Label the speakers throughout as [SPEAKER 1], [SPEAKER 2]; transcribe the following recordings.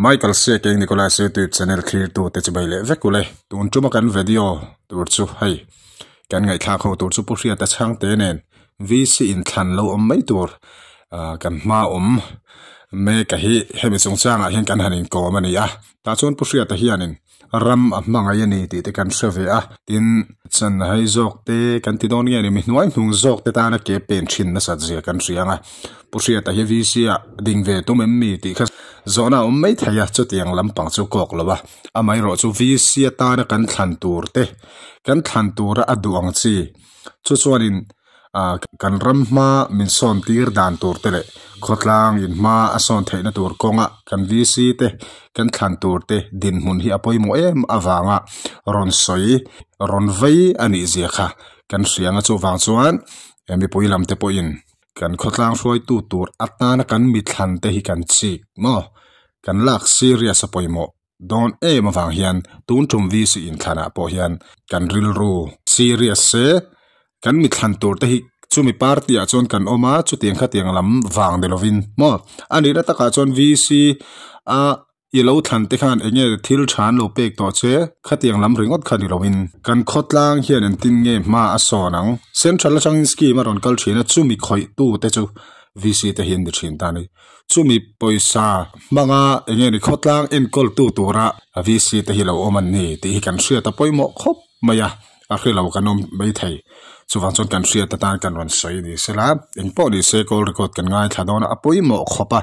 [SPEAKER 1] Michael Siaking Nicholas YouTube channel thlir tu te chibai leh vek ule. Tun tuma kan video tur chu hei kan ngaihthlak ho tur chu Pu Hriata Chhangte nen VC in thlan lo awm mai tur kan hma awm mek a hi hemi chungchangah hian kan han inkawm a ni a. Tah chuan Pu Hriata hianin ram a hmangaih a ni tih te kan hre ve a, tin chan hai zawk te kan ti dawn nge ni mi hnuai hnung zawk te tana ke pen thin nasat zia kan hria ang a, Pu Hriata hi VC ah ding ve tum em mi tih kha zawhna a awm mai thei a, chutiang lampang chu kawk lo a, amaherawh chu VC atana kan thlan tur te kan thlan tura a duh ang chi chu chuanin ah kan ram hma min sawn tir dan tur te leh khawtlang in hma a sawn theihna tur kawnga kan VC te kan thlan tur te dinhmun hi a pawimawh em avanga rawn sawi rawn vei a nih zia kha kan hria ang a chuvang chuan mipui lam te pawhin kan khawtlang hruaitu tur atana kan mi thlan te hi kan chik maw kan lak serious a pawimawh. Dawn em avang hian tun tum VC inthlanah pawh hian kan rilru serious se, kan mi thlan tur te hi chumi party ah chuan kan awm a, chutiang khatiang lam vang ni lovin maw? A nihna takah chuan VC a i lo thlan te khan eng nge thil tha an lo pek tawh che, khatiang lam ringawt kha ni lovin kan khawtlang hian engtin nge hma a sawn ang? Central atangin scheme a rawn kal thin a, chumi khawih tu te chu VC te hi an ni thin ta a ni. Chumi pawisa hmanga eng nge ni khawtlang enkawl tu tura VC te hi lo awm an ni tih hi kan hriat a pawimawh khawp mai a, a hre lo kan awm mai thei. Chuvang chuan kan hriat atan kan rawn sawi ni sela, eng pawh ni se call record kan ngaithla dawn a, a pawimawh khawp a,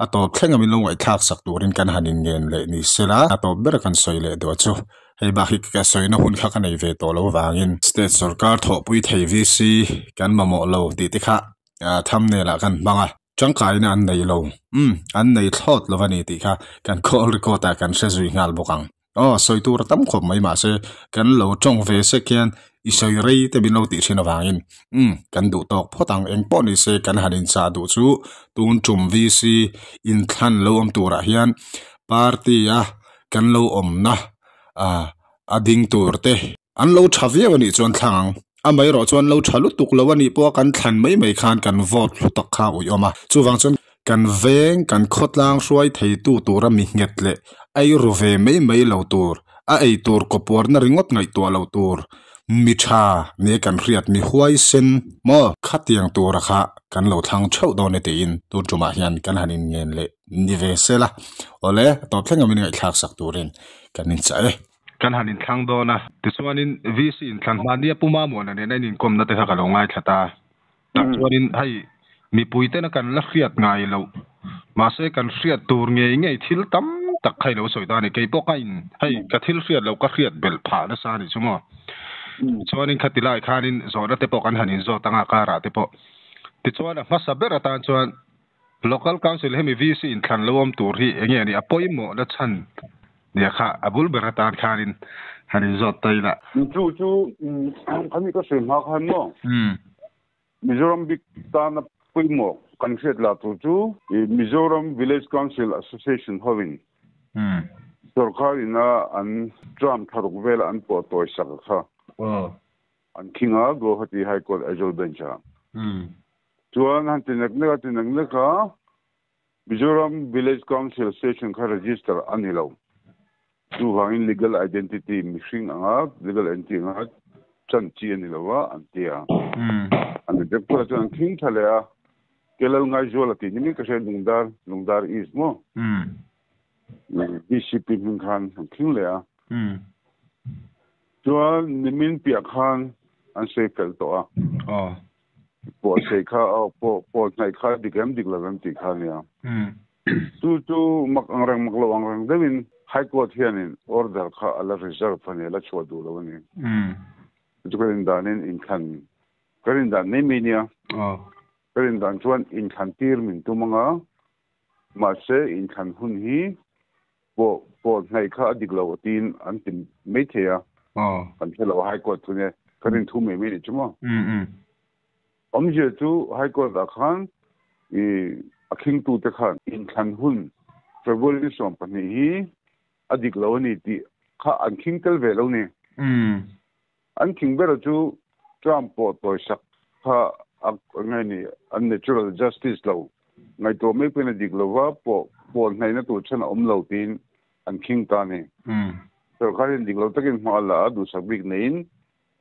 [SPEAKER 1] a tawp thleng a min lo ngaihthlak sak turin kan han inngen leh ni sela, a tawp ber kan sawi leh duah chu. Hei bak hi ka sawina hun kha ka nei ve tawh lo avangin state sorkar thawhpui thei VC kan mamawh lo tih te kha thumbnail ah kan hmang a. Tangkaina an nei lo. Umm, an nei thlawt lo a ni tih kha kan call record ah kan hre zui nghal bawk ang. Aw, sawi tur a tam khawp mai mahse kan lo tawng ve sek hian i sawi rei te min lo tih thin avangin umm, kan duh tawk phawt ang. Eng pawh ni se kan han inchah duh chu tun tum VC inthlan lo awm turah hian party a kan lo awmna ah a ding tur te An lo tha viau a nih chuan thlang ang. Amaherawh chuan lo tha lutuk lo a nih pawh a kan thlan mai mai khan kan vote hlu tak kha a uiawm a. Chuvang chuan kan veng, kan khawtlang hruai theitu tura mi nghet leh ei ru ve mai mai lo tur, a ei tur kawpuarna ringawt ngaihtuah lo tur, mi tha nia kan hriat, mi huaisen maw khatiang tura kha kan lo thlang theuh dawn e tiin tun tumah hian kan han inngen leh ni ve sela. Awle, a tawp thleng awmin ngaihthlak sak turin kan inchah e. Kan han inthlang dawn a, tichuanin VC inthlan hma nia Pu Mamuana nena in inkawmna te kha ka lo ngaithla ta. Tah chuanin hei mipui tena kan la hriat ngai loh, mahse kan hriat tur ngei ngei thil tam tak kha i lo sawi ta a ni. Kei pawh ka in hei ka thil hriat loh ka hriat belh phah nasa a ni chu maw. Tichuanin khati lai khanin zawhna te pawh kan han inzawt anga karah te pawh. Tichuan a hmasa ber atan chuan Local Council hemi VC inthlan lo awm tur hi enge a nih? A pawimawhna chhan nia kha a bul ber atan khanin han inzawt ta ila.
[SPEAKER 2] Chu chu khami ka sawi hma khan maw Mizoram bik tana pawimawh kan hriat lah tur chu Mizoram Village Council Association hovin sorkar ina an term thlaruk vela an pawh tawi sak kha an khing a Guwahati High Court Aizawl Bench ah. Chuan han ti nek nek a ti nek nek a, Mizoram Village Council Station kha register a ni lo. Chuvangin legal identity mihring anga legal entity anga chan chi a ni lo a an ti a. An reject phawt a chuan an khing tha leh a, Kelal Ngaizuala tih ni mai ka hria Lungdar, Lungdar East maw? DCP hming khan an khing leh a. Chuan nimin piah khan an sawi fel tawh a. Pawh sei kha aw pawh pawh hnaih kha dik em dik lo em tih kha nia. Chu chu mak ang reng mak lo ang reng deuhin High Court hianin order kha a la reserve a ni, a la chhuah duh lo a ni. Chu ka rindanin inthlan ka rindan mai mai nia. Ka rindan chuan inthlan tir min tum anga mahse inthlan hun hi pawh pawh hnaih kha a dik lo tiin an ti mai thei a. Kan hre lo High Court chu nia ka rin thu mai mai nih chu maw. Awmzia chu High Court ah khan i a khingtu te khan inthlan hun February 12 hi a dik lo a ni tih kha an khing tel ve lo ni. An khing ber chu Trump pawh tawisak kha a ngai ni an natural justice lo ngaihtuah mai pawhin a dik lo va pawh Pawl hnai na tur chen a awm lo tiin an khing ta a ni. Sorkarin dik lo takin hma a la a, duhsak bik neiin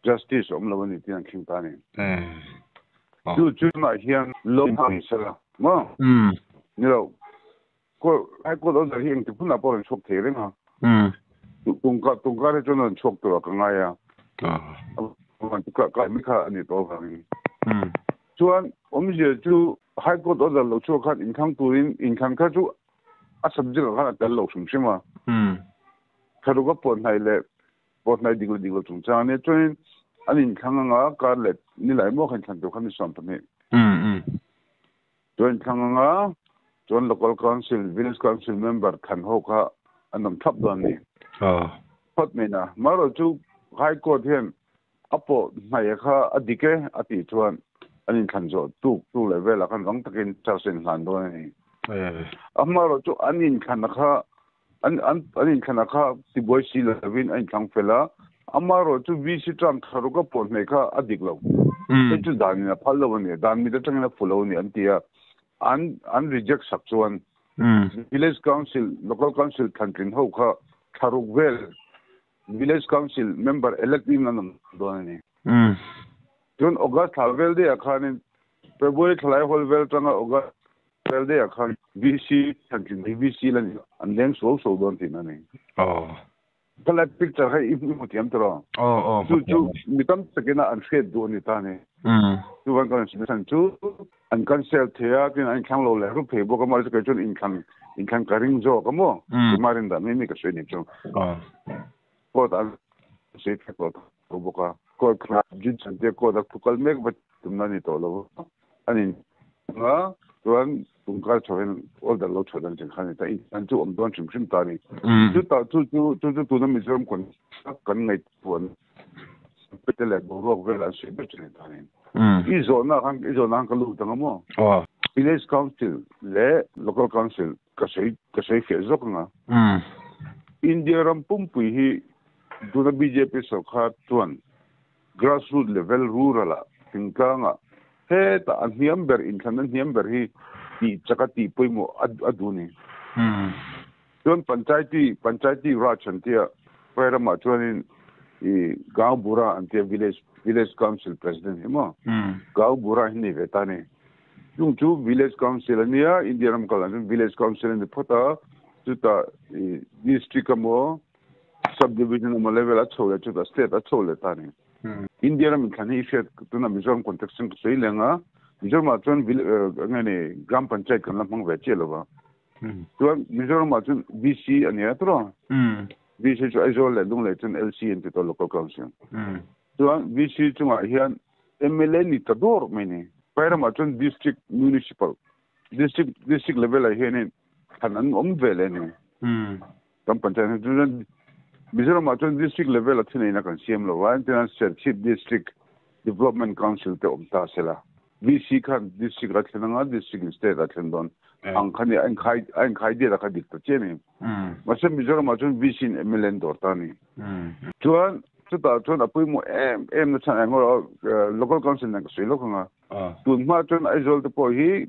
[SPEAKER 2] justice a awm lo a ni tiin an khing ta a ni. Chu chunah hian lo ni sela maw? Ni lo. Court, High Court order hi engtik hmunah pawh a rawn chhuak thei reng a. Tungkar tungkar hi chuan a rawn chhuak tur a ka ngai a. Ka mai kha a ni tawh avangin. Chuan awmzia chu High Court order lo chhuak khan inthlang turin inthlan kha chu a subject ah khan a tel lo hrim hrim a. Tharuk a pawh hnaih leh pawh hnaih dik leh dik lo chungchang a nia. Chuanin an inthlang anga kar leh nilai maw kha inthlan tur kha ni 12. Chuan inthlang anga chuan Local Council, Village Council member thlan ho kha an awm thlap dawn a ni. Phawt mai na. Marawh chu High Court hian a pawh hnaih kha a dik e a tih chuan an inthlan zawh tuk tuk leh velah khan rang takin charge a inhlan dawn a ni. Amaherawh chu an inthlan kha an an an inthlan kha tibuai si lovin a inthlang fel a, amaherawh chu VC term tharuk a pawh hnaih kha a dik lo. Hei chu danin a phal lo a ni, dan mit atangin a fu lo a ni an ti a, an an reject sak chuan Village Council, Local Council thlantlin ho kha thlaruk vel Village Council member elect in an awm dawn a ni. Chuan August thla vel daih ah khanin February thlalai hawl vel atanga August vel daih ah khan VC thlantlin hi VC la ni an leng suau suau dawn tihna a ni. Khalai picture kha i hmu thiam tawh rawh. Chu chu mi tam takin a an hriat duh a ni ta a ni. Chuvan kan chhan chu an cancel thei a tin an inthlang lo leh rup thei bawk a mahse kei chuan inthlang inthlang ka ring zawk a maw tumah rin dan mai mai ka sawi ni chu court an sawi thla tawh tho bawk a court kha judge an tia court a thu kal mek va tumna a ni tawh lo a ni a chuan tungkar chho hian order lo chhuah dan cheng kha a ni ta inthlan chu awm dawn hrim hrim ta a ni chutah chu chu chu chu tuna Mizoram kan ngaihtuah te leh boruak vel an sawi ber chu ni ta ni. I zawhna khan i zawhna khan ka lut ang a maw? Village Council leh Local Council ka sawi ka sawi fiah zawk ang a. India ram pumpui hi tuna bjp sorkar chuan grassroot level rural ah thingtlang ah hetah a hniam ber inthlanna hniam ber hi tih chak a tih pawimawh a duh ni. Chuan Panchayati Panchayati Raj an tia Phai ramah chuanin i Gau Bura an tia village village council president hi maw Gau Bura hi nei ve ta ni. Chung chu village council a nia India ram kal ah chuan village council a ni phawt a chutah i district emaw sub division emaw level a chho leh chutah state a chho leh ta ni. India ram inthlan hi i hriat tunah Mizoram context in ka sawi leng a Mizoram ah chuan nge ni Gram Panchayat kan la hmang ve chiah lo va. Chuan Mizoram ah chuan VC a nia tawh. VC chu Aizawl leh Lunglei chuan LC an ti tawh Local Council. Chuan VC chungah hian MLA ni ta dawr mai ni. Pairam ah chuan District Municipal District District level ah hianin thlan an awm ve leh ni. Kan panchayat chuan Mizoram ah chuan District level a thuneihna kan siam lo a, entirnan Serchhip District Development Council te awm ta sela. VC khan district a thlen anga district in state a thlen dawn ang kha ni a inkhai a inkhai diat a kha dik ta chiah a ni. Mahse Mizoram ah chuan VC in MLA an dawr ta a ni. Chuan chutah chuan a pawimawh em em na chhan eng erawh local council nen ka sawi lawk anga tun hma chuan Aizawl te pawh hi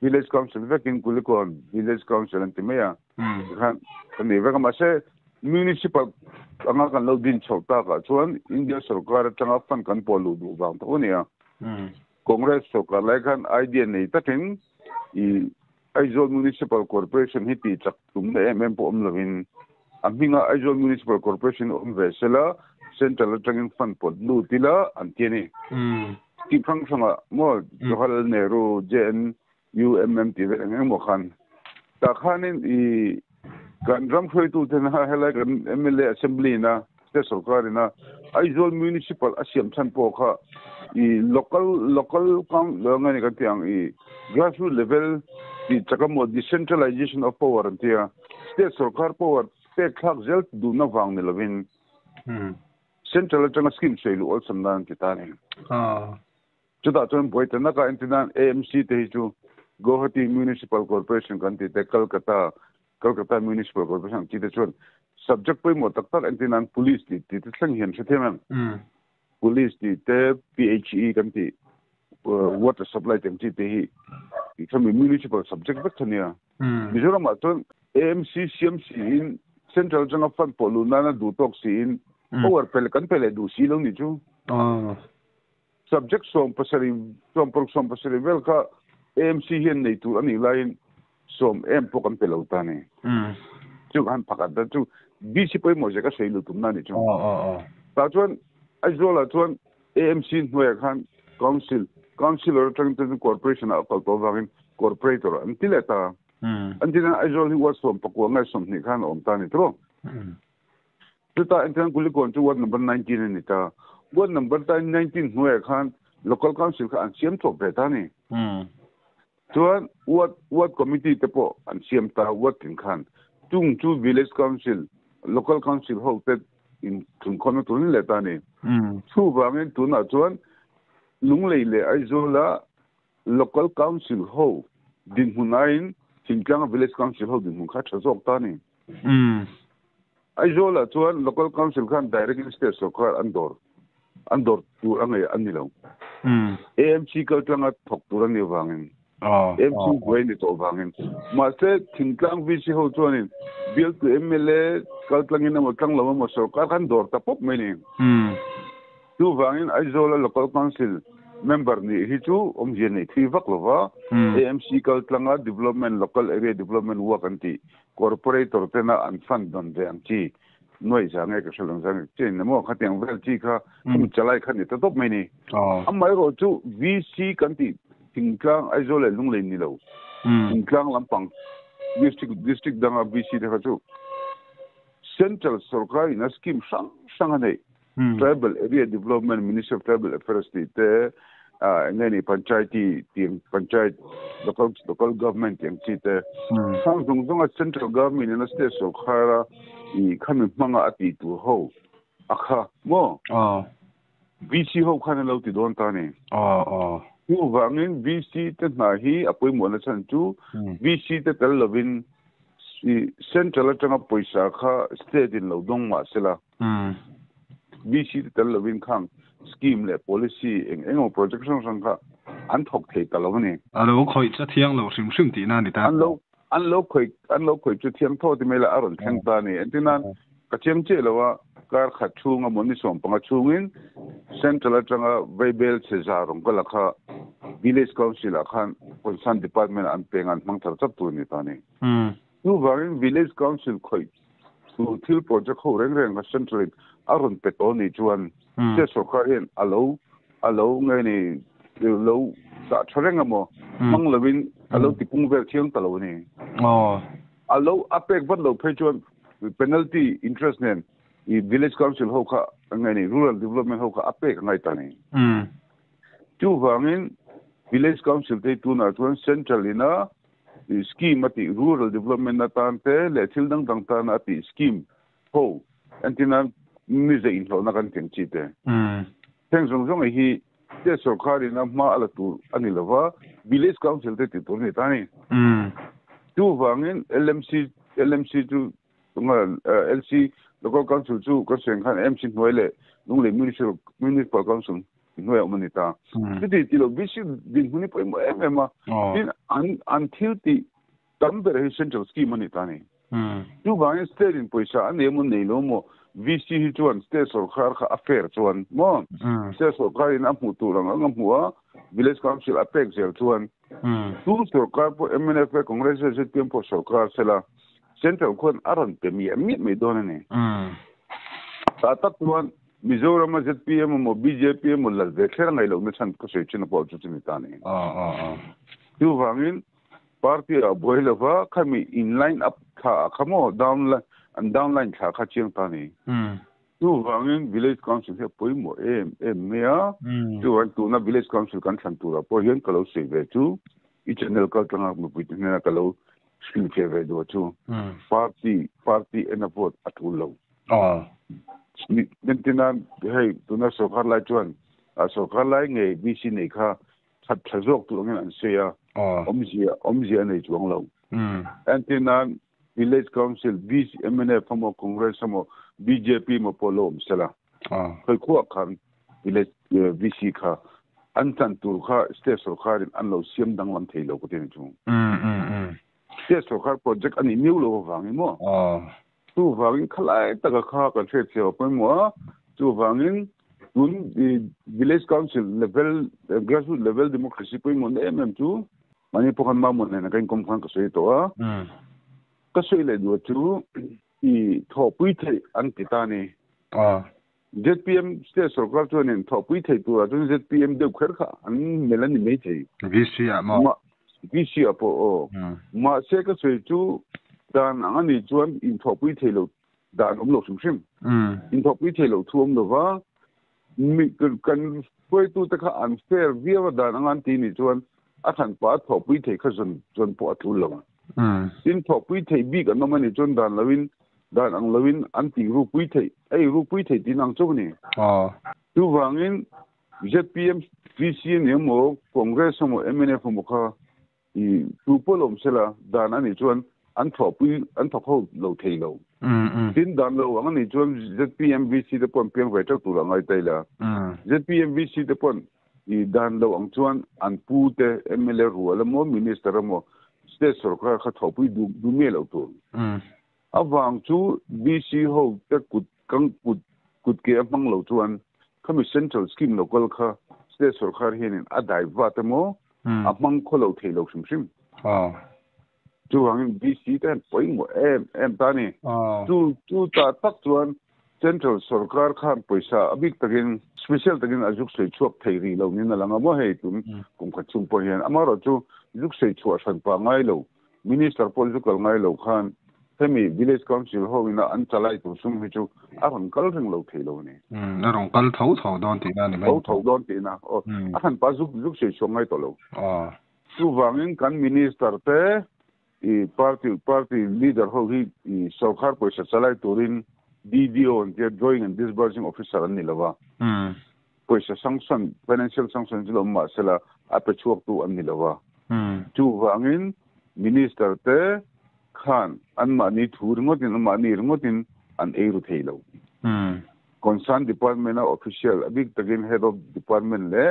[SPEAKER 2] village council vekin Kulikawn village council an ti mai a tikhan kan nei vek a mahse municipal anga kan lo din chhoh takah chuan India sorkar atanga fund kan pawh luh duh vang tho a ni a Congress sorkar lai khan idea nei takin i Aizawl Municipal Corporation hi tih chak tumna em em pawh awm lovin a hminga Aizawl Municipal Corporation awm ve sela central atangin fund pawt lut ila an ti a ni. Tih hrang hrangah maw Jawaharlal Nehru JNUMM tih vel eng eng maw khan tah khanin i kan ram hruaitute na helai kan mla assembly na state sarkar ina Aizawl Municipal a siam chhan pawh kha i local local nge ni kan tih ang i grassroot level tih chak emaw decentralization of power an tia state sarkar power pek thlak zel duhna vang ni lovin Central atanga scheme sawi luh awlsam nan an ti ta a ni. Chutah chuan buai ta naka entir nan AMC te hi chu Guwahati Municipal Corporation kan tih te, Calcutta, Calcutta Municipal Corporation ang chi te chuan subject pawimawh tak tak entir nan Police tih tih te thleng hian hre thiam em? Police tih te, PHE kan tih, water supply tih ang chi te hi Ti khami municipal subject vek thania. Mizoram ah chuan AMC siam si in central atanga fund pawh luh nana duh tawk si in power pe leh kan pe leh duh si lo nih chu. Subject 17, 16, 17 vel kha AMC hian nei tur a nih laiin 10 em pawh kan pe lo ta ni. Chu han pakhat ta chu VC pawimawh zia ka sawi luh tumna a nih chu. Tah chuan Aizawl ah chuan AMC hnuaiah khan Council, Councillor atangin chuan Corporation ah a kal tawh avangin Corporator an ti leh ta. An ti nan Aizawl hi ward 19 nge 20 khan a awm ta a ni tawh. Chutah engtiang Kulikawn chu ward number 19 a ni ta. Ward number 19 hnuaiah khan Local Council kha an siam chawp ve ta a ni. Chuan ward, ward committee te pawh an siam ta ward tin khan. Chung chu Village Council, Local Council ho te in thunkhawmna tur ni leh ta a ni. Chuvangin tunah chuan Lunglei leh Aizawla Local Council ho dinhmun aiin Thingtlanga Village Council ho dinhmun kha a tha zawk ta a ni. Aizawlah chuan Local Council khan direct in state sorkar an dawr an dawr tur a ngei an ni lo. AMC kaltlanga thawk tur a nih avangin AMC buai a ni tawh avangin. Mahse Thingtlang VC ho chuanin bialtu mla kaltlangin emaw tlang lo emaw sorkar khan dawr ta pawp mai a ni. Chuvangin Aizawla Local Council member nih hi chu awmzia neih thui vak lova AMC kaltlanga Development Local Area Development Work an tih Corporator tena an fund dawn ve ang chi nuaih za nge ka hre lo za nge chen emaw khatiang vel chi kha khumi chalai kha ni ta tawp mai ni. Amaherawh chu VC kan tih Thingtlang Aizawl leh Lunglei ni lo Thingtlang lampang district district danga VC te kha chu Central sorkar in a scheme hrang hrang a neih Tribal Area Development Ministry of Tribal Affairs tih te eng nge ni Panchayati tih ang Panchayat local local government tih ang chi te hrang zawng zawng a Central government in a state sorkar a ih khami hmanga a tih tur ho a kha maw VC ho khan an lo ti dawn ta a ni. Chuvangin VC te hna hi a pawimawhna chhan chu VC te tel lovin Central atanga pawisa kha state in lo dawng mah sela VC te tel lovin khang scheme leh policy eng eng emaw project hrang hrang kha an thawk thei ta lo a ni.
[SPEAKER 1] A lo khawih chu thiang lo hrim hrim tihna a ni ta.
[SPEAKER 2] An lo an lo khawih an lo khawih chu thiang thaw ti mai la a rawn thleng ta a ni. Engtin ka chiang chiah lo a, kar khat chhung emaw ni 15 chhungin Central atanga Vaibel chhe za rawn kal a kha Village Council ah khan concern department ah an peng a an hmang thar chap tur a ni ta a ni. Chuvangin Village Council khawih chu thil project ho reng reng kha Central in a rawn pe tawh nih chuan State sorkar hian a lo a lo nge ni lo dah tha reng emaw hmang lovin a lo tipung vel thiang ta lo a ni. A lo a pek vat lo phei chuan penalty interest nen i Village Council ho kha nge ni Rural Development ho kha a pek a ngai ta a ni. Chuvangin Village Council te hi tunah chuan Central ina Scheme a tih Rural Development atan te leh thil dang dang tana a tih scheme ho entirna mize inhlawhna kan tih ang chi te. Heng zawng zawng hi state sorkarin a hma a la tur a ni lova, Village Council te tih tur a ni ta a ni. Chuvangin LMC LMC chu LC Local Council chu kan sawi ang khan MC hnuai leh Lunglei Municipal Council hnuai a awm a ni ta. Chuti ti lo VC dinhmun hi pawimawh em em a. Tin an an thil tih tam ber hi Central Scheme a ni ta a ni. Chuvangin State in pawisa a nei emaw nei lo maw VC hi chuan State sorkar kha a fair chuan maw State sorkar in a hmuh tur ang ang a hmuh a Village Council a pek zel chuan tu sorkar pawh mnf leh Congress leh zpm pawh sorkar sela Central khuan a rawn pe miah miah mai dawn a ni. Tah tak chuan Mizoram a zpm emaw bjp emaw lal ve thler a ngaih lohna chhan ka sawi thin a pawh chu chu ni ta a ni. Chuvangin party ah buai lova khami in line up thla ah kha maw down line an down line thla kha chiang ta a ni. Chuvangin village council hi a pawimawh em em mai a, chuvangin tuna village council kan thlan turah pawh hian ka lo sawi ve chu i channel kal tanga mipui te hnena ka lo hrilhfiah ve duh chu party party en a vote a tul lo. Entina hei tuna sorkar lai chuan sorkar lai ngei VC nei kha that tha zawk tur angin an sawi a, awmzia awmzia a nei chuang lo. Entina Village Council VC mnf emaw Congress emaw bjp emaw pawh lo awm sela khawi khuah khan village VC kha An chan tur kha state sarkarin an lo siam danglam thei lo ko te ni chu. State sarkar project ani miu lo wangin mo. Chu wangin khalai taka kha kan hre cheu poi mo chu wangin tun village council level grassroots level democracy poi mo em em chu mani pokhan ma mon na kain kom khan ka soi to a. Ka soi le du chu i tho pui thei an ti ta ni. ZPM state sarkar chuanin tho pui thei tura chuan ZPM deuh kher kha an melan ni mai thei.
[SPEAKER 1] VC a mo.
[SPEAKER 2] Ma VC a po o. Ma se ka soi chu dan ang ani chuan in tho pui thei lo dan om lo hrim hrim. In tho pui thei lo thu om lo wa mi kan pui tu te kha unfair viawa dan ang an ti ni chuan a than pa tho pui thei kha zon zon po athul lo. Tin tho pui thei bi kan nomani chuan dan lawin dan ang lawin an ti ru pui thei ei ru pui thei tin ang chu ni. Chu wangin ZPM VC ni mo Congress mo MNF mo kha i tu polom sela dan ani chuan an tho pui an tho kho lo thei lo. Tin dan lo ang ani chuan ZPM VC te pon piang ve tak tu la ngai tai la. ZPM VC te pon i dan lo ang chuan an pu te MLA rual mo minister mo state sarkar kha tho pui du du me lo tu. Awang chu VC ho te kut kang kut kut ke mang lo chuan khami central scheme local kha state sarkar hianin a dai va te mo a mang kho lo thei lo sim sim. Chu wangin VC ten poi mo em em ta ni. Chu chu ta tak chuan central sarkar khan paisa abik takin special takin ajuk sei chuak thei ri lo ni na langa mo hei tum kum kha chung po hian amaro chu juk sei chua san pa ngai lo minister political ngai lo khan hemi village council ho ina an chalai tu sum hi chu a ron kal ring lo thei lo ni.
[SPEAKER 1] A ron kal tho tho don ti na ni mai.
[SPEAKER 2] Tho tho don ti na. O a han pa juk juk sei chuang ngai to lo. Chu wangin kan minister te i party party leader ho hi i sarkar paisa chalai turin DDO and their drawing and disbursing officer an ni lawa. Paisa sanction financial sanction chu ma sela a pe chuak tu an ni lawa. Chu wangin minister te khan an ma ni thu ringotin an ma ni ringotin an eiru thei lo. Concerned department official abik takin head of department le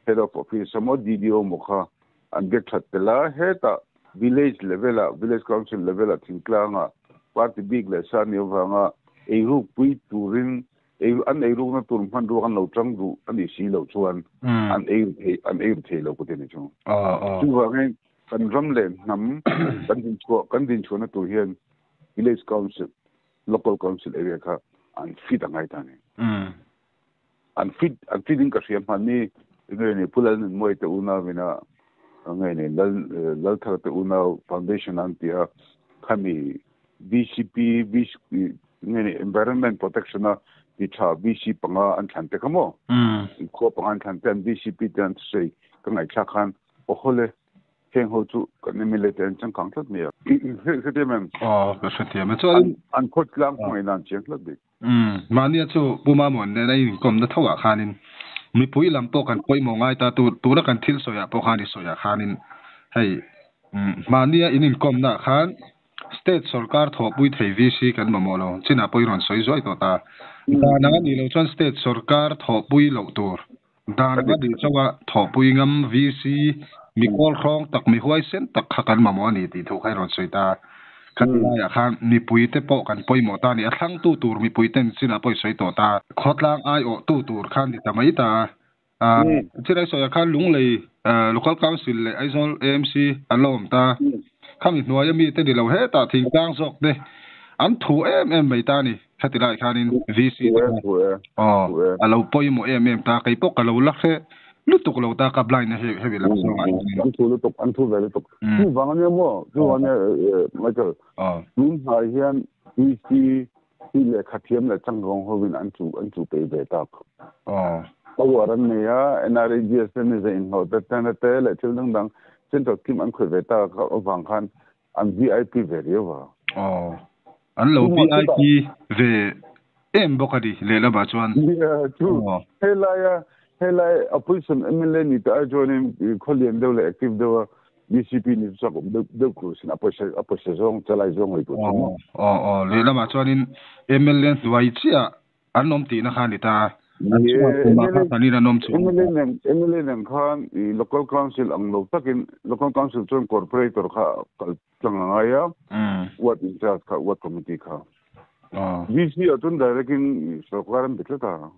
[SPEAKER 2] head of office mo DDO mo kha an ge thattela heta village level a village council level a thingtlanga party big le sa ni wanga eiru pui turin ei an eiru na tur man ru an lo tang du ani si lo chuan an ei an ei thei lo ko te ni chu. Chu wangin kan ram le nam kan din chu kan din chu na tur hian village council local council area kha an fit angai ta ni. An fit an fit in ka siam han ni ngai ni pulal moi te una wina ngai ni lal lal thar te una foundation an tia khami BCP BC ngai ni environment protection a ti tha BC panga an than te khamo ko panga an than te an BCP te an sei ka ngai thla khan o hole heng ho chu kan ni mile te an chang kang tlat me he te men.
[SPEAKER 1] Ka hre thiam a chuan
[SPEAKER 2] an khot tlang hmai nan chiang tlat bi.
[SPEAKER 1] Mania chu puma mon ne nei kom na thawa khanin mi pui lam po kan poi mo ngai ta tu tu na kan thil soya po khani soya khanin hei mania inin kom na khan state sarkar tho pui thei VC kan ma mo lo china poi ron soi zoi to ta da na ni lo chuan state sarkar tho pui lo tur da na di chawa tho pui ngam VC mi kol khong tak mi huai sen tak kha kan ma mo ni ti thu khai ron soi ta kan la ya khan mi pui te po kan poi mo ta ni a thlang tu tur mi pui ten china poi soi to ta khotlang ai o tu tur khan ni tamai ta a chirai soya khan lung lei local council le Aizawl AMC alom ta khami hnuai mi te ni lo he ta thing tang zok te an thu em em mai ta ni khati lai khanin VC te alo poi mo em em ta kai pok alo la khe lutuk lo ta ka blind he he la so ngai
[SPEAKER 2] an thu lutuk an thu ve lutuk chu wang ne mo chu wang ne Michael tun ha hian VC ti le khathiam le changrong hovin an chu pe ve tak power an ne ya NRGS ne ze in ho te te te le thil dang dang central scheme an khoi ve ta ka wang khan an VIP ve riwa.
[SPEAKER 1] An lo VIP ve em bokadi le la ba chuan
[SPEAKER 2] chu helaya helai opposition MLA ni ta joining kholian deuh le active deuh BCP ni sak deuh ku sin apoisa zong chalai zong hoi ko
[SPEAKER 1] le la ma chuanin MLA hnuai chia an awm tihna kha ni ta.
[SPEAKER 2] MLA nen khan i local council ang lo takin local council chuan corporator kha kal tlang a ngai a ward in charge kha ward committee kha VC ah chuan direct in sorkar an be tlat a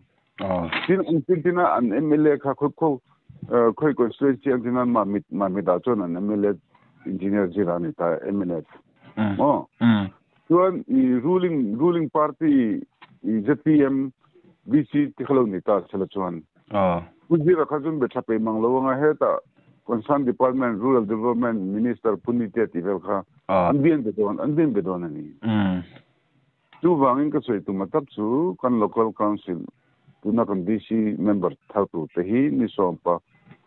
[SPEAKER 2] tin an tin tina an MLA kha khoi kho khoi constituency an tina mamit mamit ah chuan an MLA engineer zira ni ta MNF oh chuan i ruling ruling party i ZPM VC ti khalo ni ta sela chuan pujira kha chun be thape mang lo anga heta concern department rural development minister punite ti vel kha an bian be don an bian be don ani chu wangin ka soi tu matak chu kan local council tuna kan DC member thar tu te hi ni som pa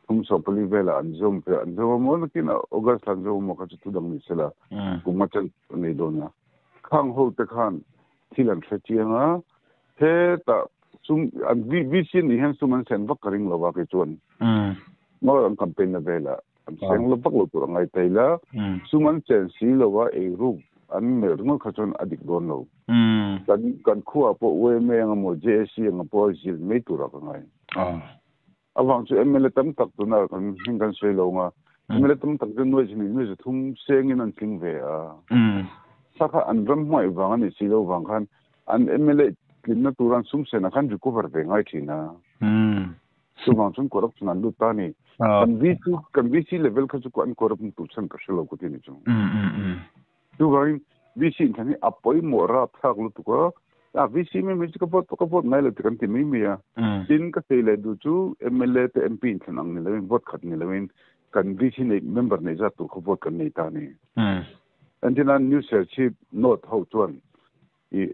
[SPEAKER 2] thum som pali vela an zom pe an zom mo kin august an zom mo kha chu tu dang ni sela kuma chan nei dona khang ho te khan thilan thre chianga he ta sum an VC ni hen suman sen vak karing lo wa ke chuan mo an campaign na vela an seng lo vak lo tur ngai taila suman chen si lo wa e ru an mer ngo kha chuan adik don lo kan kan khuwa po we me nga mo JSC nga po zil me tura ka ngai awang chu MLA tam tak tu na kan hing kan sei lo nga MLA tam tak chu noi ni noi thum seng in an tling ve a saka an ram hmai wang ani si lo wang khan an MLA tlin na turan sum se na khan recover ve ngai thina chu wang chun corruption an lu ta ni kan VC kan VC level kha chu an corrupt tu chan ka shelo ko ti ni chu chu wang VC in thani apoi mo ra thak lu tu ko a VC me mi ka vote ka vote ngai lo ti kan ti mi mi ya tin ka sei le du chu MLA te MP in than ang ni lewin vote khat ni lewin kan VC nei member nei za tu kho vote kan nei ta ni an tin an new search not ho chuan i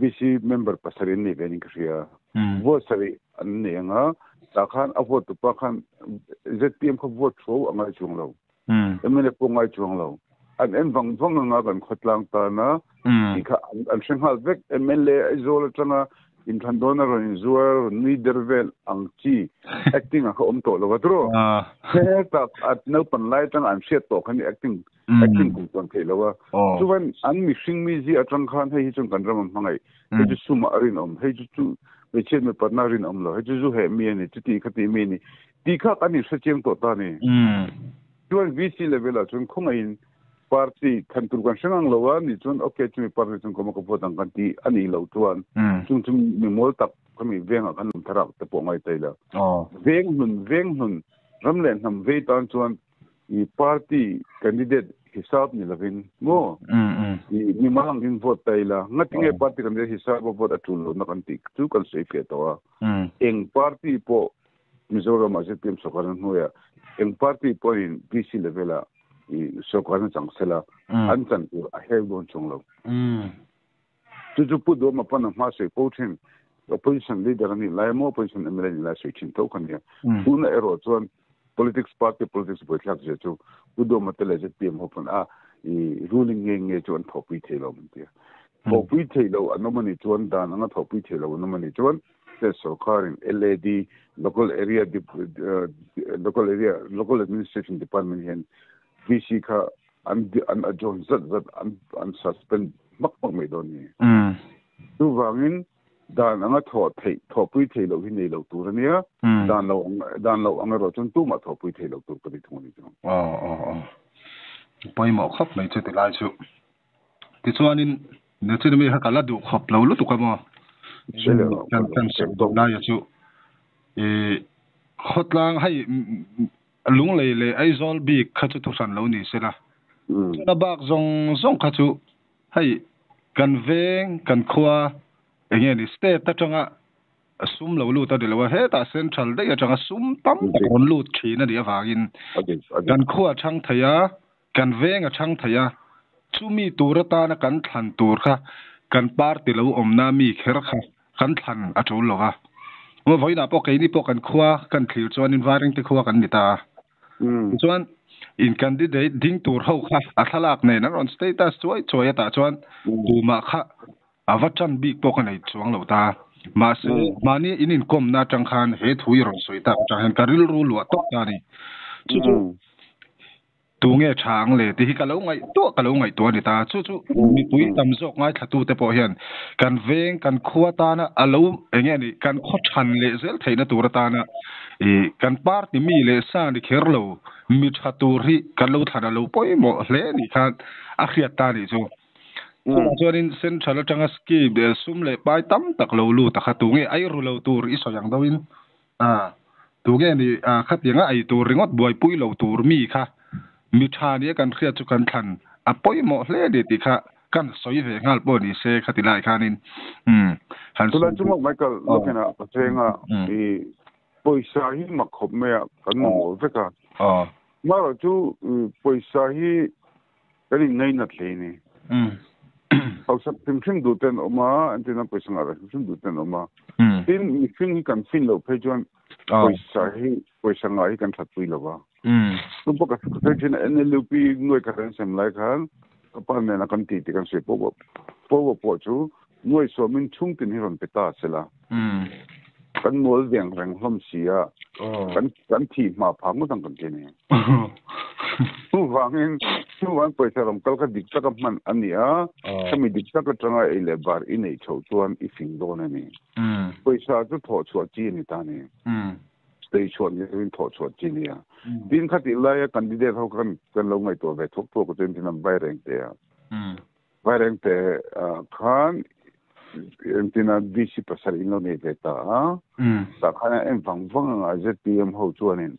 [SPEAKER 2] VC member pasarin ni venin ka hria vote sari an nei anga ta khan a vote tu pa khan ZPM kho vote tho angai chung lo MLA po ngai chuang lo an en wang wang anga kan khotlang ta na ti kha an hrenghal vek MLA Aizawl atanga in than don a ron zuar nui dervel ang chi acting a kha om to lo wa tro he ta at no pan lai tang an hriat to khan acting acting kum ton thei lo wa chuan an mi hring mi ji atang khan hei hi chung kan ram hmangai hei chu suma arin om hei chu chu me chen me patna rin om lo hei chu zu he mi ani chu ti kha ti mi ni ti kha kan ni hre to ta ni chuan VC level a chuan khongai in party than tur kan hrengang lo wa ni chuan okay chu mi party chung ko ma ko vote ang kan ti ani lo chuan chung chung mi mol tak kami venga kan tharak te po ngai tai la veng nun ram le nam ve tan chuan i party candidate hisab ni lovin mo i mi malang in vote tai la ngati nge party candidate hisab vote atul lo na kan ti chu kan sei fe to eng party po Mizoram a ZPM sarkar hnuia eng party po in VC level a i sarkar na changsela an chan tur a hel don chung lo chu chu pu do ma pan ma se po thin opposition leader ani lai mo opposition MLA ni lai sei thin to kan ya tuna ero chuan politics party politics boi thlak je chu pu do ma tele ZPM ho pan a i ruling nge nge chu an thopui thei lo man tia thopui thei lo anomani chuan dan anga thopui thei lo anomani chuan te sarkarin LAD local area local area local administration department hian VC kha an an adjourn zat zat an an suspend mak mak mai don ni chu wangin dan anga tho thei tho pui thei lo hi nei lo tur ania dan lo anga ro chun tu ma tho pui thei lo tur ka ni thung ni chu
[SPEAKER 1] poi mo khop mai chu ti lai chu ti chuanin ne chu mi ha kala du khop lo lu tu ka mo kan kan se do lai chu e khotlang hai lung lei le Aizawl bi kha chu thusan lo ni sela na bak zong zong kha chu hai kan veng kan khuwa enge ni state atanga sum lo lu ta de lo he ta central de atanga sum tam kon lu thina ni awangin kan khuwa thang thaya kan veng a thang thaya chumi turata na kan thlan tur kha kan party lo omna mi kher kha kan thlan a tul lo ga mo voina po keini po kan khuwa kan thlir chuan in varing te khuwa kan ni ta chuan in candidate ding tur ho kha a thlalak nei na ron status chuai chuai ta chuan tuma kha awachan bik po kan ei chuang lo ta ma se mani in in kom na tang khan he thui ron soi ta ta han karil ru lu tok ta ni chu chu Tu nge thang le ti hi ka lo ngai to ka lo ngai to ani ta chu chu mi pui tam zawk ngai thla tu te pawh hian kan veng kan khuwa ta na alo enge ni kan kho than le zel theina tur ta na e kan party mi le sa ni kher lo mi tha tur hi kan lo thana lo poi mo hle ni khan a hriat ta ni chu chuanin central atanga scheme sum le pai tam tak lo lu ta kha tu nge ai ru lo tur i soyang dawin a tu nge ni a khatianga ai tur ringot buai pui lo tur mi kha mi tha ni kan hriat chu kan thlan a poi mo hle ni ti kha kan soi ve ngal po ni se khati lai khanin
[SPEAKER 2] han tula chu mo Michael lokena pathenga i poisa hi makhop me kan mo veka ma ro chu poisa hi kan in nei nat le ni au sak tim thim du ten oma antina poisa nga thim du ten oma tin mi fin hi kan fin lo phe chuan poisa hi poisa nga hi kan that pui lo ba tu po ka ka chin NLUP ngoi ka ran sem lai khan ka pan ne na kan ti ti kan se po po po chu ngoi so min chung tin hi ron peta sela kan mol viang reng hlom sia kan kan thi ma phang tang kan ke ni tu wangin tu wang poisa rom kal ka dik tak man ania kami dik tak tanga e le bar in ei chho chuan i fing do na ni poisa chu tho chu chi ni ta ni stay chuan ni rin tho chu chi ni a tin khati lai candidate ho kan kan lo ngai to ve thok thok ko chen tin bai reng te a bai reng te khan entina DC pasar in lo nei ve ta ta khan em wang wang a ZPM ho chuanin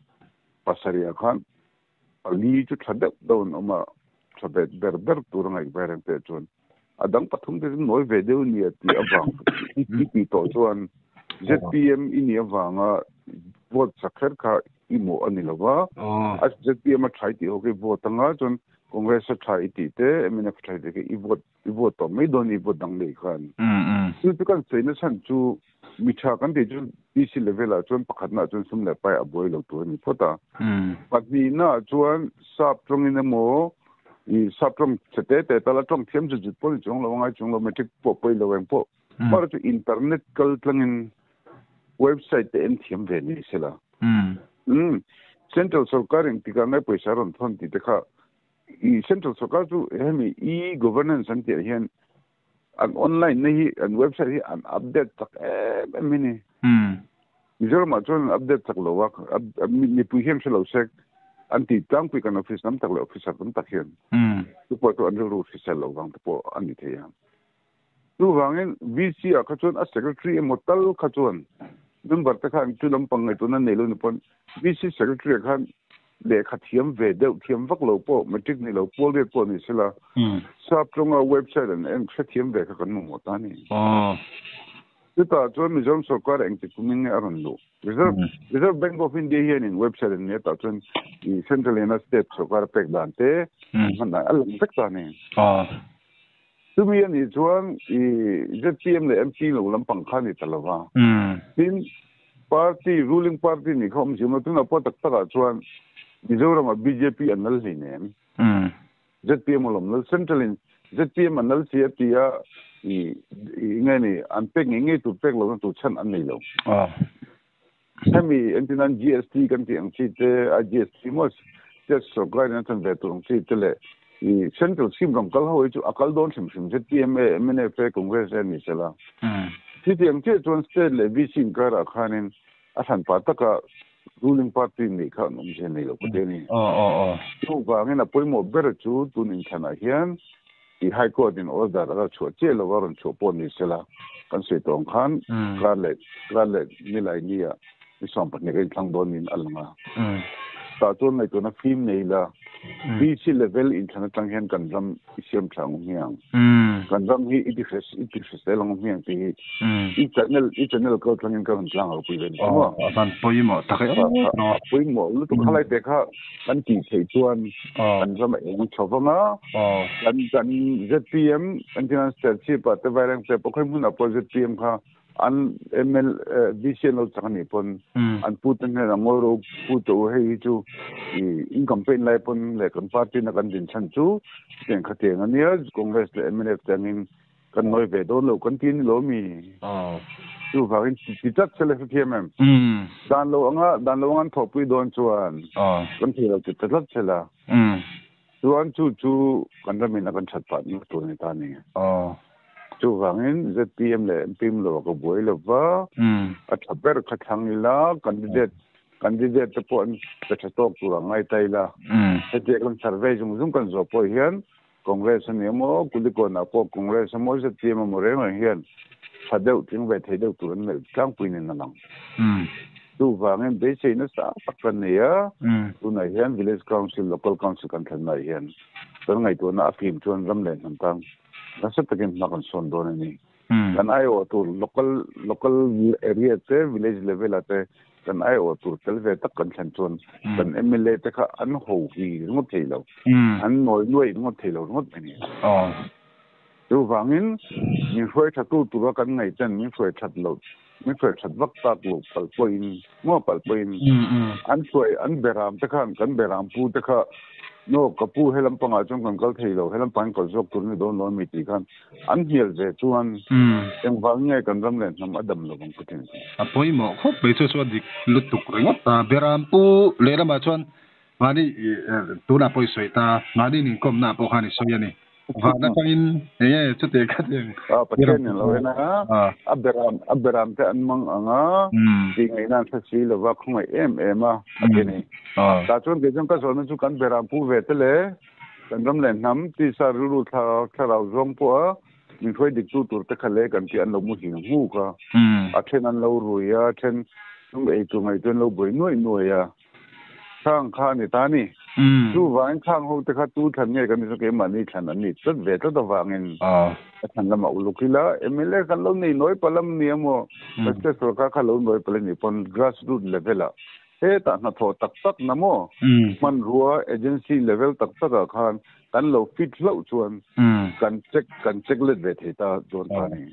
[SPEAKER 2] pasaria khan ali chu thadep don oma thabet ber ber tur ngai bai reng te chuan adang pathum te noi ve deu ni ati awang ti to chuan ZPM ini awanga vote sakher kha imo ani lawa a ZPM a thai ti ho ke vote anga chuan Congress a thai ti te MNF thai te ke i vote to mai don i vote dang nei khan chu chu kan seina chan chu mi tha kan te chu DC level a chuan pakhat na chuan sum le pai a boi lo tu ni phota patni na chuan sap tongin emo i sap tong chete te tala tong thiam chu jit pon chung lo ngai chung lo matric po poi lo weng po mar chu internet kal tlangin website te en thiam ve ni sela central sarkar in tika ngai paisa ron thon ti te kha i central sarkar chu hemi e governance an ti hian an online na hi an website hi an update tak em em ni Mizoram ah chuan update tak lo wa mi pui hian hre lo sek an ti tlang pui kan office nam tak le officer tam tak hian tu pawh chu an rilru hrisel lo wang te pawh an ni thei a chu wangin VC ah kha chuan a secretary emaw tal kha chuan member te khan chu lampang ngai tuna nei lo ni pawn VC secretary ah khan lehkha thiam ve deuh thiam vak lo pawh matric ni lo pawl riat pawh ni sela sap tonga website an en hre thiam ve kha kan mamawh ta ni chuta chuan Mizoram sarkar eng ti kumin nge a rawn luh Reserve Bank of India hian in website an nia tah chuan i central in a state sarkar a pek dan te hman dan a lang vek ta ni chumi ani chuan i ZPM leh MP lo lampang kha ni ta lova tin party ruling party ni kha awm zim lo tuna pawh tak takah chuan Mizoram ah BJP an lal hlei nem ZPM alawm lal central in ZPM an lal si a ti a i nge ni an pek ngei ngei tur pek lohna tur chhan an nei lo hemi entin GST kan tih ang chi te a GST maw state sarkar in a chan ve tur ang chi te leh i central scheme ram kal ho hi chu a kal dawn hrim hrim ZPM a MNF a Congress a ni sela chi ti ang chiah chuan state leh VC inkarah khanin a hran pa taka ruling party ni kha an awm zel nei lo ka te ni chu wangin a pawimawh ber chu tun inthlanah hian i high court in order a chhuah chiah lo a rawn chhuah pawh ni sela kan sawi tawng khan kar leh nilai ni a ni 12 a inthlang dawn in a lang a tah chuan ngaihtuahna fim nei la VC level inthlan atang hian kan ram i siam tha ang hiang kan ram hi i ti hrisel ang hiang ti hi i channel kal tlangin ka rawn tlang a pui ve ni maw
[SPEAKER 1] an pawimawh tak e
[SPEAKER 2] pawimawh lutuk khalai te kha kan ti thei chuan kan ram a eng chhovanga kan ZPM an tinan state chip a te vaireng te pawh khoi hmun a pawh ZPM kha an ML VC lo chang ni pon an pu ten hnen angol ro pu to hei hi chu i in campaign lai pon le kan party na kan din chan chu ten kha te ania Congress le MNF tangin kan noi ve don lo kan tin lo mi Chu vangin ti chat sele hrethiam em? Dan lo anga dan lo anga an thawhpui dawn chuan kan thei lo ti ta tlat sela. Chuan chu chu kan ramin a kan that pah na tur a ni ta a ni. Chuvangin ZPM leh MPM lo ah ka buai lo va, a tha ber kha thlang ila candidate candidate te pawh an pe tha tawk tur ang ngai ta ila. Hetiang kan survey zung zung kan zawh pawh hian Congress a ni emaw, Kulikawnah pawh Congress emaw, ZPM emaw reng reng hian tha deuh, tling ve thei deuh tur an melh tlangpui nen a lang. Chuvangin beisei nasa tak kan nei a, tunah hian Village Council, Local Council kan thlennaah hian kan ngaihtuahna a fim chuan ram leh hnam tan nasa takin hma kan sawn dawn a ni. Kan aiawh tur local local area te village level ah te kan aiawh tur tel ve tak kan thlen chuan kan MLA te kha an ho hi ringawt thei lo an nawi nuai ringawt thei lo ringawt mai ni. Chuvangin min hruai tha tu tura kan ngaih ten min hruai that loh min hruai that vak tak loh palh pawhin maw palh pawhin an hruai an beram te khan kan beram pu te kha No, ka pu he lampangah chuan kan kal thei lo, he lampang in kal zawk tur a ni dawn lo a mi tih khan an hnial ve chuan engvang nge kan ram leh hnam a dam lo ang ka ti.
[SPEAKER 1] A pawimawh khawp mai chu chu a dik lutuk ringawt ta. Beram pu lehlamah chuan mahni tunah pawh i sawi ta, mahni inkawmnaah pawh khan i sawi a ni. Van atangin eng nge chutiang kha tiang.
[SPEAKER 2] A Pathian in lo en a, a beram a beram te an mang ang a, tih ngaihna an hre si lova khawngaih em em a a ti a ni. Tah chuan kei chuan ka zawhna chu kan beram pu ve te le kan ram leh hnam tisa rilru thlarau zawng pawh a min hruai dik tu tur te kha le kan tih an lo muhil nghuk a, a then an lo rui a, a then sum ei tur ngaihtuah an lo buai nuaih nuaih a. Khang kha a ni ta a ni. Chuvangin khang ho te kha tu thlan nge kan ni chu keimahni thlan an ni tlat ve tlat avangin a thlan lamah uluk ila mla kan lo nei nawi palh am ni emaw state sorkar kha lo nawi palh a nih pawn grass root level ah hetah hnathawh tak tak na maw hmanrua agency level tak tak ah khan kan lo fit hlauh chuan kan check kan check let ve thei ta dawn ta a ni.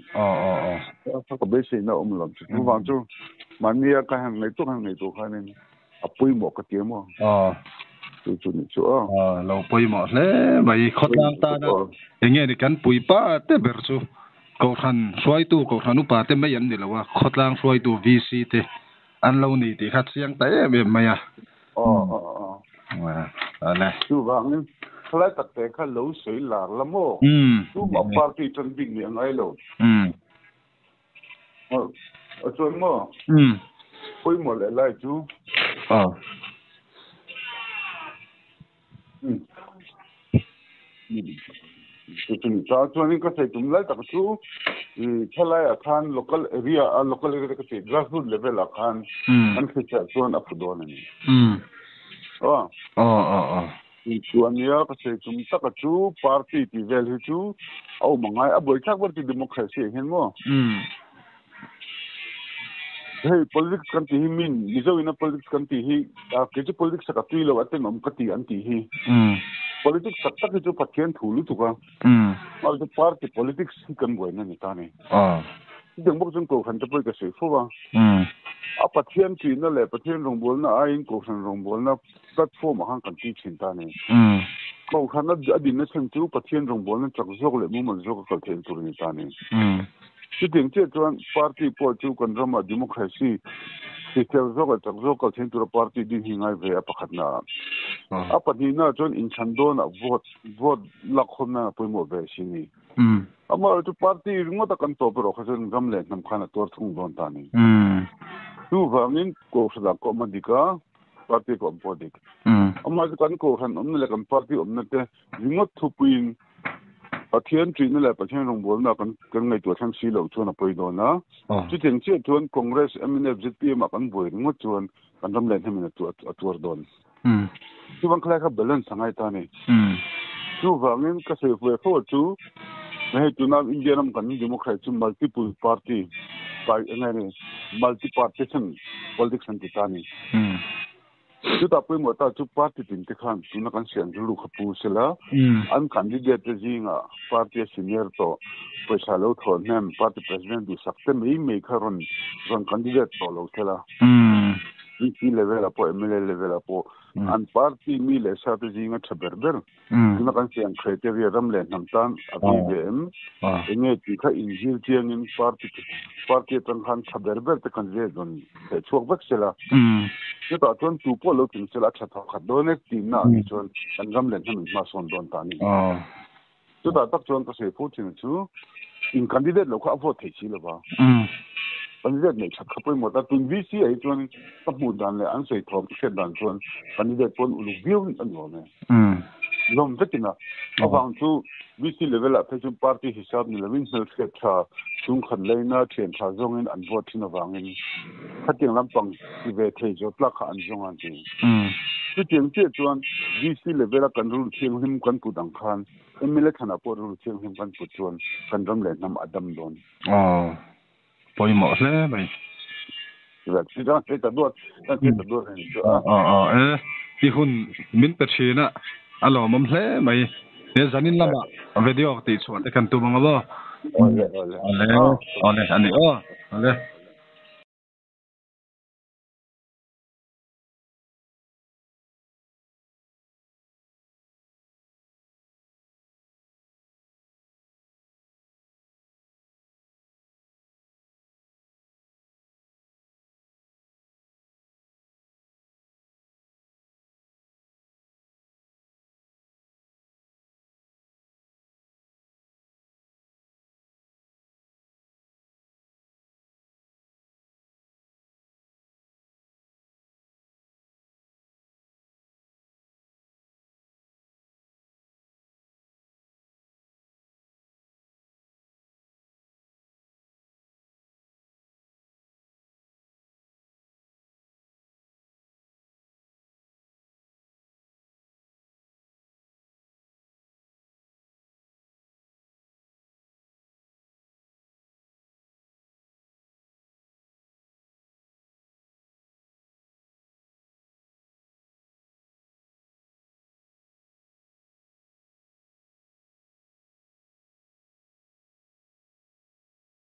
[SPEAKER 2] Ka beiseina a awm lo chuvang chu mahnia ka han ngaihtuah ka han ngaihtuah khanin a pawimawh ka ti emaw chu chu ni chu a.
[SPEAKER 1] Lo pawimawh hle mai khawtlang tana eng nge ni kan puipa te ber chu Kohhran hruaitu Kohhran upa te mai an ni lo a khawtlang hruaitu VC te an lo ni tih kha chiang ta em em mai a. Awle.
[SPEAKER 2] Chuvangin thalai tak te kha lo sawi lar la maw? Tumah party tan bik nih a ngai lo. A chuan maw? Pawimawh leh lai chu. Chuan chuanin ka sawi tum lai tak chu thalai ah khan local area a local area ka tih grassroot level ah khan an hriat chuan a phu dawn a ni. Chu ania ka sawi tum taka chu party tih vel hi chu a awm angai a buaithlak ber chu democracy ah hian maw. Hei politics kan tih hi min Mizo ina politics kan tih hi kei chu politics a ka tui lo a tenawm ka ti an tih hi politics tak tak hi chu Pathian thu lutuk a mahse party politics hi kan buaina ni ta ni chutiang bawk chuan kohhran te pawh hi ka sawi fo a a Pathian tihna leh Pathian rawngbawlna aiin kohhran rawngbawlna platform ah khan kan tui thin ta ni kohhran a dinna chhan chu Pathian rawngbawlna chak zawk leh mumal zawk a kal theihna tur a ni ta ni. Chutiang chiah chuan party pawh chu kan ramah democracy hrisel zawk leh chak zawk kal thleng tura party din hi ngai ve a pakhatna ah. A pahnihna ah chuan inthlan dawnah vote vote lakkhawmna a pawimawh ve si ni. Amaherawhchu chu party ringawta kan tawp erawh kha chuan ram leh hnam khan a tuar thung dawn ta a ni. Chuvangin Kohhran ah ka awm a dik a, party ka awm pawh a dik. Amaherawhchu kan Kohhran awmna leh kan party awmna te ringawt thupuiin Pathian ṭihna leh Pathian rawngbawlna kan kan ngaihtuah thleng si loh chuan a pawi dawn a. Chutiang chiah chuan Congress, mnf, zpm ah kan buai ringawt chuan kan ram leh hnemin a tuar dawn. Chuvang khalai kha balance a ngai ta a ni. Chuvangin ka sawi ve fo chu hei tuna India ram kan democracy chu multiple party multi partition politics an ti ta a ni. Chutah pawimawh ta chu party tin te khan tuna kan siam rilru kha pu sela, an candidate te zingah party a senior tawh pawisa lo thawh hnem party president duhsak te mai mai kha rawn rawn candidate tawh lo sela. VC level ah pawh MLA level ah pawh an party mi leh sa te zinga tha ber ber tuna kan siam criteria ram leh hnam tan a vei ve em enge tih kha inzir chiangin party party atang khan tha ber ber te kan zir dawn theih chhuak vek sela chutah chuan tu pawh lo tling sela a tha thawk khat dawn e tihna ah hi chuan kan ram leh hnam in hma sawn dawn ta a ni. Chutah tak chuan ka sawi fo thin chu in candidate lo kha a vote theih si lova. Candidate neih that kha pawimawh ta. Tun VC ah hi chuan ka hmuh dan leh an sawi thawm ka hriat dan chuan candidate pawn uluk viau a ni awm e. Zawm vekin a. Avang chu VC level ah phei chuan party hisap ni lovin hmelhriat tha chhungkhat leina thian tha zawngin an vote thin avangin khatiang lampang ti ve thei zawt tlak kha an zawng a an ti. Chutiang chiah chuan VC level a kan rul thianghlim kan put ang khan MLA thlanah pawh rul thianghlim kan put chuan kan ram leh hnam a dam dawn.
[SPEAKER 1] Aw, pawimawh hle mai.
[SPEAKER 2] Ta duat, ta duat a ni chu
[SPEAKER 1] a. Aw, aw, e, i hun min pe thin a, a lawmawm hle mai. He zanin lama video tih chhuah te kan tum ang aw.
[SPEAKER 2] Awle, awle.
[SPEAKER 1] Awle, awle, a ni aw. Awle.